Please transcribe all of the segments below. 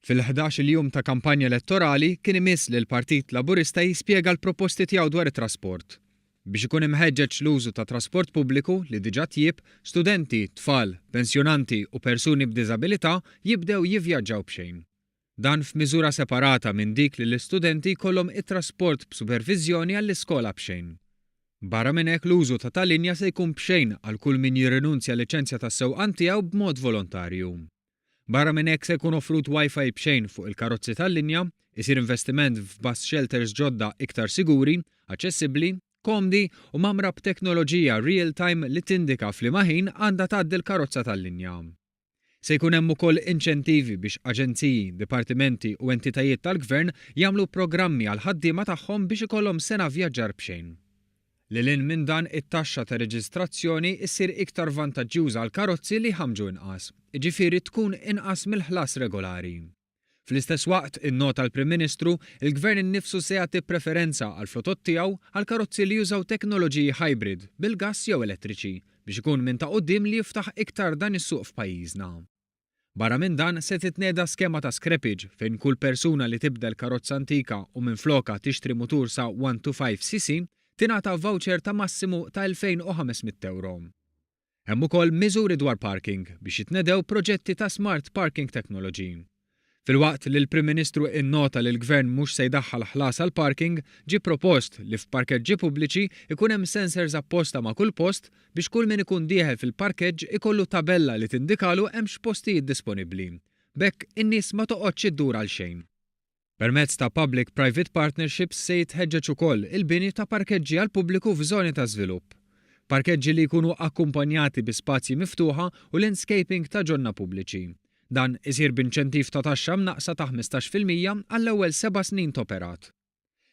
Fil-ħdax-il jum ta' kampanja elettorali kien imiss lill-Partit Laburista jispjega l-proposti tiegħu dwar it-trasport. Biex ikun imħeġġeġ l-użu ta' trasport pubbliku li diġà tjieb, studenti, tfal, pensjonanti u persuni b'diżabilità jibdew jivvjaġġaw b'xejn. Dan f'miżura separata minn dik li l-istudenti jkollhom it-trasport b'superviżjoni għall-iskola b'xejn. Barra minn hekk l-użu ta' tal-linja se jkun b'xejn għal kull min jirrinunzja l-liċenzja tas-sewqan tiegħu b'mod volontarju. Barra minn hekk se jkun offrut Wi-Fi b'xejn fuq il-karozzi tal-linja, isir investiment f'bus shelters ġodda iktar siguri, aċċessibbli, komdi u mgħammra b'teknoloġija real-time li tindika f'liema ħin għandha tgħaddi l-karozza tal-linja. Se jkun hemm ukoll inċentivi biex aġenziji, dipartimenti u entitajiet tal-Gvern jagħmlu programmi għall-ħaddiema tagħhom biex ikollhom sena vjaġġar b'xejn. Lil hinn minn dan, it-taxxa ta' reġistrazzjoni ssir iktar vantaġġjuża għal karozzi li jħammġu inqas, jiġifieri tkun inqas mill-ħlas regolari. Fl-istess waqt, innota l-Prim Ministru, il-Gvern innifsu se jagħti preferenza għall-flotot tiegħu għal karozzi li jużaw teknoloġiji hybrid, bil-gass jew elettriċi, biex ikun minn ta' quddiem li jiftaħ iktar dan is-suq f'pajjiżna. Barra minn dan, se titnieda skema ta' scrappage fejn kull persuna li tibdel karozza antika u minflokha tixtri mutur sa 125 cc tingħata voucher ta' massimu ta' 2,500 ewro. Hemm ukoll miżuri dwar parking biex jitnedew proġetti ta' smart parking technology. Filwaqt li l-Prim Ministru innota li l-Gvern mhux se jdaħħal ħlas għall-parking, ġie propost li f'parkeġġi pubbliċi jkun hemm sensors apposta ma' kull post biex kull min ikun dieħel fil-parkeġġ ikollu tabella li tindikalu hemmx postijiet disponibbli. B'hekk in-nies ma toqgħodx iddur għal xejn. Permezz ta' Public Private Partnerships se jitħeġġeġ ukoll il-bini ta' parkeġġi għall-pubbliku f'żoni ta' żvilupp. Parkeġġi li jkunu akkumpanjati bi spazji miftuħa u landscaping ta' ġonna pubbliċi. Dan isir b'inċentiv ta' taxxa mnaqqsa ta' 15% għall-ewwel seba' snin t'operat.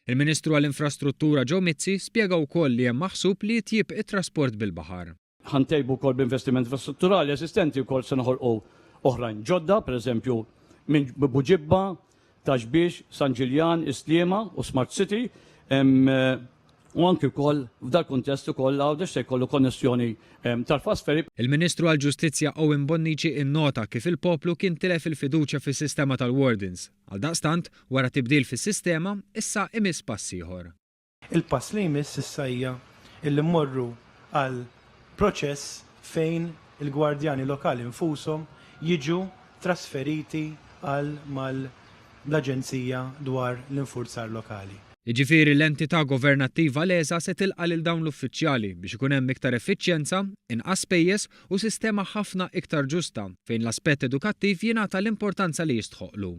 Il-Ministru għall-Infrastruttura Joe Mizzi spjega wkoll li hemm maħsub li jitjieb it-trasport bil-baħar. Ħa ntejbu wkoll b'investiment infrastrutturali eżistenti wkoll se noħolqu oħrajn ġodda, pereżempju minn Buġibba, Ta' Xbiex, San Ġiljan, Is-Sliema u Smart City. U anki wkoll f'dal-kuntest ukoll Għawdex se jkollu konnessjoni tal-fast ferry. Il-Ministru għall-Ġustizzja Owen Bonnici innota kif il-poplu kien tilef il-fiduċja fis-sistema tal-wardens. Għaldaqstant, wara tibdil fis-sistema, issa imiss pass ieħor. Il-pass li jmiss issa hija illi mmorru għal proċess fejn il-gwardjani lokali nfushom jiġu trasferiti għal mal l-Aġenzija dwar l-Infurzar Lokali. Jiġifieri l-entità governattiva l-ESA se tilqa' lil dawn l-uffiċjali biex ikun hemm iktar effiċjenza, inqas spejjeż u sistema ħafna iktar ġusta fejn l-aspett edukattiv jingħata l-importanza li jistħoqqlu.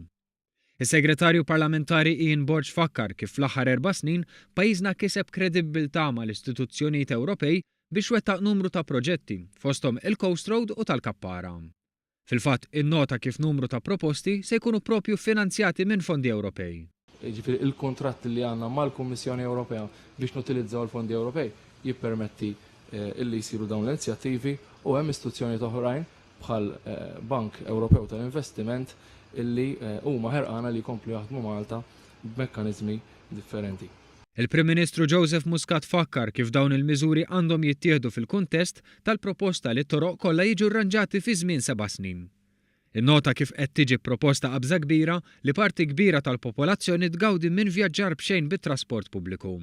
Is-Segretarju Parlamentari Ian Borg fakkar kif fl-aħħar erba' snin pajjiżna kiseb kredibbiltà mal-istituzzjonijiet Ewropej biex wettaq numru ta' proġetti, fosthom il-Coast Road u tal-Kappara. Fil-fatt, innota kif numru ta' proposti se jkunu proprju ffinanzjati minn fondi Ewropej. Jiġifieri il-kuntratt li għandna mal-Kummissjoni Ewropea biex nutilizzaw il-fondi Ewropej jippermetti illi jsiru dawn l-inizjattivi u hemm istituzzjonijiet oħrajn bħal Bank Ewropew tal-Investiment illi huma ħerqana li jkomplu jaħdmu Malta b'mekkaniżmi differenti. Il-Prim Ministru Joseph Muscat fakkar kif dawn il-miżuri għandhom jittieħdu fil-kuntest tal-proposta li t-toroq kollha jiġu rranġati fi żmien seba' snin. Innota kif qed tiġi proposta qabża kbira li parti kbira tal-popolazzjoni tgawdi minn vjaġġar b'xejn bit-trasport pubbliku.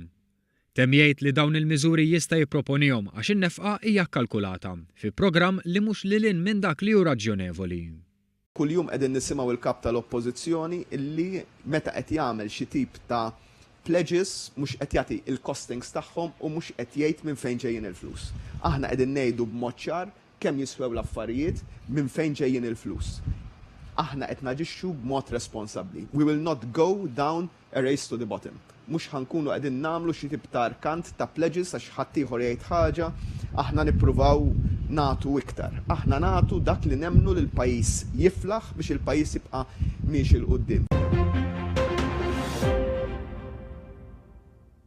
Temm jgħid li dawn il-miżuri jista' jipproponihom għax in-nefqa hija kkalkulata, fi programm li mhux lil hinn minn dak li hu raġjonevoli. Kuljum qegħdin nisimgħu l-Kap tal-Oppożizzjoni illi meta qed jagħmel xi tip ta' pledges mhux qed jagħti l-costings tagħhom u mhux qed jgħid minn fejn ġejjin il-flus. Aħna qegħdin ngħidu b'mod ċar kemm jiswew l-affarijiet, minn fejn ġejjin il-flus. Aħna qed naġixxu b'mod responsabbli. We will not go down A race to the bottom. Mhux ħa nkunu qegħdin nagħmlu xi tip ta' rkant ta' pledges għax ħaddieħor jgħid ħaġa, aħna nippruvaw nagħtu iktar. Aħna nagħtu dak li nemmnu li l-pajjiż jiflaħ biex il-pajjiż jibqa' miexi 'l quddiem.